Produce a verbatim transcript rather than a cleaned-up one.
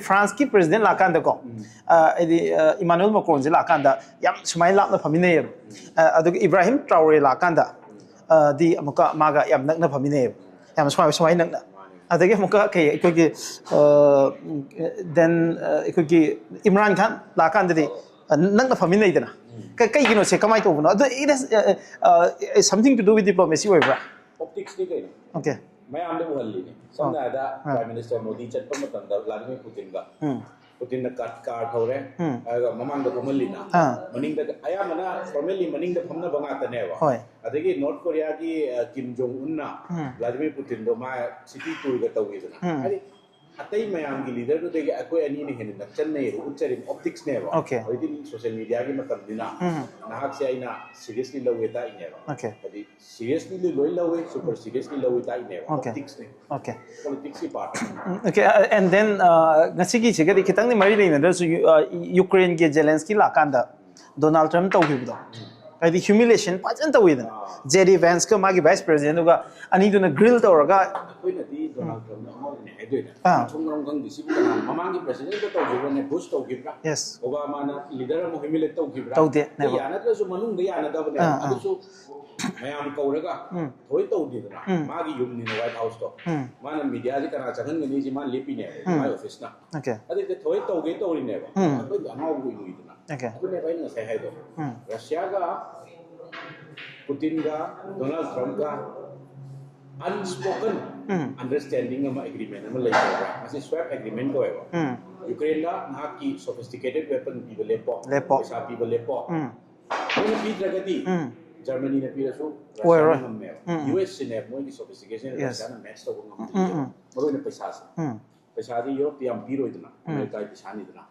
ꯐ꯭ꯔꯥꯟꯁꯀꯤ ꯄ꯭ꯔꯦꯁꯤꯗꯦꯟ ꯂꯥꯛꯀꯥꯟꯗꯀꯣ, ꯑ, ꯍꯥꯏꯗꯤ, ꯑ, ꯏꯃꯥꯅꯨꯑꯦꯜ ꯃꯀ꯭ꯔꯣꯟꯁꯦ ꯂꯥꯛꯀꯥꯟꯗ ꯌꯥꯝ ꯁꯨꯃꯥꯏꯅ ꯂꯥꯞꯅ ꯐꯝꯃꯤꯟꯅꯩꯌꯦꯕ꯫ ꯑ, ꯑꯗꯨꯒ ꯏꯕ꯭ꯔꯥꯍꯤꯝ ꯇ꯭ꯔꯥꯎꯔꯦ ꯂꯥꯛꯀꯥꯟꯗ, ꯑ, ꯗꯤ ꯑꯃꯨꯛꯀ ꯃꯥꯒ ꯌꯥꯝ ꯅꯛꯅ ꯐꯝꯃꯤꯟꯅꯩꯌꯦꯕ꯫ ꯌꯥꯝ ꯁꯨꯃꯥꯏ, ꯁꯨꯃꯥꯏꯅ ꯅꯛꯅ꯫ ꯑꯗꯒꯤ ꯑꯃꯨꯛꯀ ꯀꯩ, ꯑꯩꯈꯣꯏꯒꯤ, ꯑ, then, ꯑ, ꯑꯩꯈꯣꯏꯒꯤ ꯏꯝꯔꯥꯟ ꯈꯥꯟ ꯂꯥꯛꯀꯥꯟꯗꯗꯤ, ꯑ, ꯅꯛꯅ ꯐꯝꯃꯤꯟꯅꯩꯗꯅ꯫ ꯀ-, ꯀꯩꯒꯤꯅꯣ ꯁꯦ? ꯀꯃꯥꯏꯅ ꯇꯧꯕꯅꯣ? ꯑꯗꯨ it has, ꯑ, ꯑ, something to do with diplomacy ꯑꯣꯏꯕ꯭ꯔꯥ? ꯑꯣꯞꯇꯤꯛꯁꯅꯤ ꯀꯩꯅꯣ꯫ Okay. ꯃꯌꯥꯝꯗ ꯎꯍꯜꯂꯤꯅꯦ꯫ ꯁꯝꯅ ꯍꯥꯏꯔꯕꯗ, ꯑꯥ꯫ ꯄ꯭ꯔꯥꯏꯝ ꯃꯤꯅꯤꯁꯇꯔ ꯃꯣꯗꯤ ꯆꯠꯄ ꯃꯇꯝꯗ ꯚ꯭ꯂꯥꯗꯤꯃꯤꯔ ꯄꯨꯇꯤꯟꯒ, ꯎꯝ. ꯄꯨꯇꯤꯟꯅ ꯀꯥꯔ, ꯀꯥꯔ ꯊꯧꯔꯦ, ꯎꯝ. ꯑꯗꯨꯒ ꯃꯃꯥꯡꯗ ꯐꯝꯍꯜꯂꯤꯅ꯫ ꯑꯥ. ꯃꯅꯤꯡꯗ ꯑꯌꯥꯝꯕꯅ ꯐꯣꯔꯃꯦꯜꯂꯤ ꯃꯅꯤꯡꯗ ꯐꯝꯅꯕ ꯉꯥꯛꯇꯅꯦꯕ꯫ ꯍꯣꯏ. ꯑꯗꯒꯤ ꯅꯣꯔꯠ ꯀꯣꯔꯤꯌꯥꯒꯤ, ꯑ, ꯀꯤꯝ ꯖꯣꯡ ꯎꯟꯅ ꯎꯝ. ꯚ꯭ꯂꯥꯗꯤꯃꯤꯔ ꯄꯨꯇꯤꯟꯗꯣ ꯃꯥ ꯁꯤꯇꯤ ꯇꯨꯔꯒ ꯇꯧꯋꯤꯗꯅ꯫ ꯎꯝ. ꯍꯥꯏꯗꯤ ꯑꯇꯩ ꯃꯌꯥꯝꯒꯤ ꯂꯤꯗꯔꯗꯨꯗꯒꯤ ꯑꯩꯈꯣꯏ ꯑꯅꯤꯅ ꯍꯦꯟꯅ ꯅꯛꯁꯟꯅꯩꯌꯦꯕ, ꯎꯠꯆꯔꯤꯕ ꯑꯣꯞꯇꯤꯛꯁꯅꯦꯕ꯫ Okay. ꯍꯧꯖꯤꯛꯇꯤ ꯁꯣꯁꯤꯌꯦꯜ ꯃꯤꯗꯤꯌꯥꯒꯤ ꯃꯇꯝꯅꯤꯅ ꯎꯝ. ꯅꯍꯥꯛꯁꯦ ꯑꯩꯅ ꯁꯤꯔꯤꯌꯁꯂꯤ ꯂꯧꯋꯦ ꯇꯥꯛꯏꯅꯦꯕ꯫ Okay. ꯍꯥꯏꯗꯤ ꯁꯤꯔꯤꯌꯁꯂꯤ ꯂꯣꯏ ꯂꯧꯋꯦ, ꯁꯨꯄꯔ ꯁꯤꯔꯤꯌꯁꯂꯤ ꯂꯧꯋꯦ ꯇꯥꯛꯏꯅꯦꯕ꯫ Okay. ꯑꯣꯞꯇꯤꯛꯁꯅꯦ꯫ Okay. ꯄꯣꯂꯤꯇꯤꯛꯁꯀꯤ part. Okay, uh, and then, uh, ꯉꯁꯤꯒꯤꯁꯤꯒꯗꯤ ꯈꯤꯇꯪꯗꯤ ꯃꯔꯤ ꯂꯩꯅꯗ꯭ꯔꯁꯨ, ꯌꯨ-, uh, ꯌꯨꯀ꯭ꯔꯦꯟꯒꯤ ꯖꯦꯂꯦꯟꯁꯀꯤ ꯂꯥꯛꯀꯥꯟꯗ ꯗꯣꯅꯥꯜꯗ ꯇ꯭ꯔꯝꯞ ꯇꯧꯈꯤꯕꯗꯣ, ꯍꯥꯏꯗꯤ ꯍ꯭ꯌꯨꯃꯤꯂꯤꯌꯦꯁꯟ ꯐꯖꯅ ꯇꯧꯋꯤꯗꯅ꯫ ꯑꯥ. ꯖꯦ ꯗꯤ ꯚꯦꯟꯁꯀ ꯃꯥꯒꯤ ꯚꯥꯏꯁ ꯄ꯭ꯔꯦꯁꯤꯗꯦꯟꯗꯨꯒ ꯑꯅꯤꯗꯨꯅ ꯒ꯭ꯔꯤꯜ ꯇꯧꯔꯒ, ꯑꯩꯈꯣꯏꯅꯗꯤ ꯗꯣꯅꯥꯜꯗ ꯇ꯭ꯔꯝꯞꯅ ꯑꯉꯥꯎꯕꯅꯦ ꯍꯥꯏꯗꯣꯏꯅꯦ꯫ ꯑꯥ. ꯃꯊꯣꯡ ꯃꯔꯝ ꯈꯪꯗꯦ꯫ ꯁꯤꯕꯨ ꯀꯅꯥꯅ ꯃꯃꯥꯡꯒꯤ ꯄ꯭ꯔꯦꯁꯤꯗꯦꯟꯠꯇ ꯇꯧꯈꯤꯕ꯭ꯔꯅꯦ? ꯕꯨꯁ ꯇꯧꯈꯤꯕ꯭ꯔꯥ? Yes. ꯑꯣꯕꯥꯃꯥꯅ ꯂꯤꯗꯔ ꯑꯃ ꯍ꯭ꯌꯨꯃꯤꯂꯦꯠ ꯇꯧꯈꯤꯕ꯭ꯔꯥ? ꯇꯧꯗꯦ, ꯑꯇꯩ never. ꯌꯥꯅꯗ꯭ꯔꯁꯨ ꯃꯅꯨꯡꯗ ꯌꯥꯅꯗꯕꯅꯦ꯫ ꯑꯥ, ꯑꯥ. ꯑꯗꯨꯁꯨ ꯃꯌꯥꯝ ꯀꯧꯔꯒ ꯎꯝ. ꯊꯣꯏ ꯇꯧꯗꯦꯗꯅ꯫ ꯎꯝ. ꯃꯥꯒꯤ ꯌꯨꯝꯅꯤꯅ ꯋꯥꯏꯠ ꯍꯥꯎꯁꯇꯣ꯫ ꯎꯝ. ꯃꯥꯅ ꯃꯤꯗꯤꯌꯥꯁꯤ ꯀꯅꯥ ꯆꯪꯍꯟꯒꯅꯤ ꯁꯤ ꯃꯥꯅ ꯂꯦꯞꯄꯤꯅꯦꯕ, ꯎꯝ. ꯃꯥꯏ ꯑꯣꯐꯤꯁꯅ꯫ Okay. ꯑꯗꯩꯗ ꯊꯣꯏ ꯇꯧꯒꯦ ꯇꯧꯔꯤꯅꯦꯕ꯫ ꯎꯝ. ꯑꯩꯈꯣꯏꯗꯤ ꯑꯉꯥꯎꯕ ꯎꯏꯗꯅ꯫ Okay. ꯑꯗꯨꯅꯦꯕ ꯑꯩꯅ ꯉꯁꯥꯏ ꯍꯥꯏꯗꯣ꯫ ꯎꯝ. ꯔꯁꯤꯌꯥꯒ ꯄꯨꯇꯤꯟꯒ ꯗꯣꯅꯥꯜꯗ ꯇ꯭ꯔꯝꯞꯀ ꯑꯟꯁ꯭ꯄꯣꯀꯟ ꯎꯝ. ꯑꯟꯗꯔꯁ꯭ꯇꯦꯟꯗꯤꯡ ꯑꯃ, ꯑꯦꯒ꯭ꯔꯤꯃꯦꯟ ꯑꯃ ꯂꯩꯅꯦꯕ꯫ ꯃꯁꯤ ꯁ꯭ꯋꯦꯞ ꯑꯦꯒ꯭ꯔꯤꯃꯦꯟ ꯀꯧꯋꯦꯕ꯫ ꯎꯝ. ꯌꯨꯀ꯭ꯔꯦꯟꯗ ꯅꯍꯥꯛꯀꯤ ꯁꯣꯐꯤꯁꯇꯤꯀꯦꯇꯦꯗ ꯋꯦꯄꯟ ꯄꯤꯕ ꯂꯦꯞꯄꯣ, ꯂꯦꯞꯄꯣ. ꯄꯩꯁꯥ ꯄꯤꯕ ꯂꯦꯞꯄꯣ꯫ ꯎꯝ. ꯃꯣꯏꯅ ꯄꯤꯗ꯭ꯔꯒꯗꯤ ꯎꯝ. ꯖꯔꯃꯅꯤꯅ ꯄꯤꯔꯁꯨ ꯑꯣꯏꯔꯣꯏ. ꯔꯁꯤꯌꯥꯅ ꯉꯝꯃꯦꯕ꯫ ꯎꯝ, ꯎꯝ. ꯌꯨ ꯑꯦꯁ ꯁꯤꯅꯦ ꯃꯣꯏꯒꯤ ꯁꯣꯐꯤꯁꯇꯤꯀꯦꯁꯟ Yes. ꯔꯁꯤꯌꯥꯅ ꯃꯦꯠꯆ ꯇꯧꯕ ꯉꯝꯗꯦ꯫ ꯎꯝ, ꯎꯝ. ꯃꯔꯨ ꯑꯣꯏꯅ ꯄꯩꯁꯥꯁꯦ꯫ ꯎꯝ. ꯄꯩꯁꯥꯗꯤ ꯌꯨꯔꯣꯞꯇ ꯌꯥꯝ ꯄꯤꯔꯣꯏꯗꯅ, ꯎꯝ. ꯑꯃꯦꯔꯤꯀꯥꯒꯤ ꯄꯩꯁꯥꯅꯤꯗꯅ꯫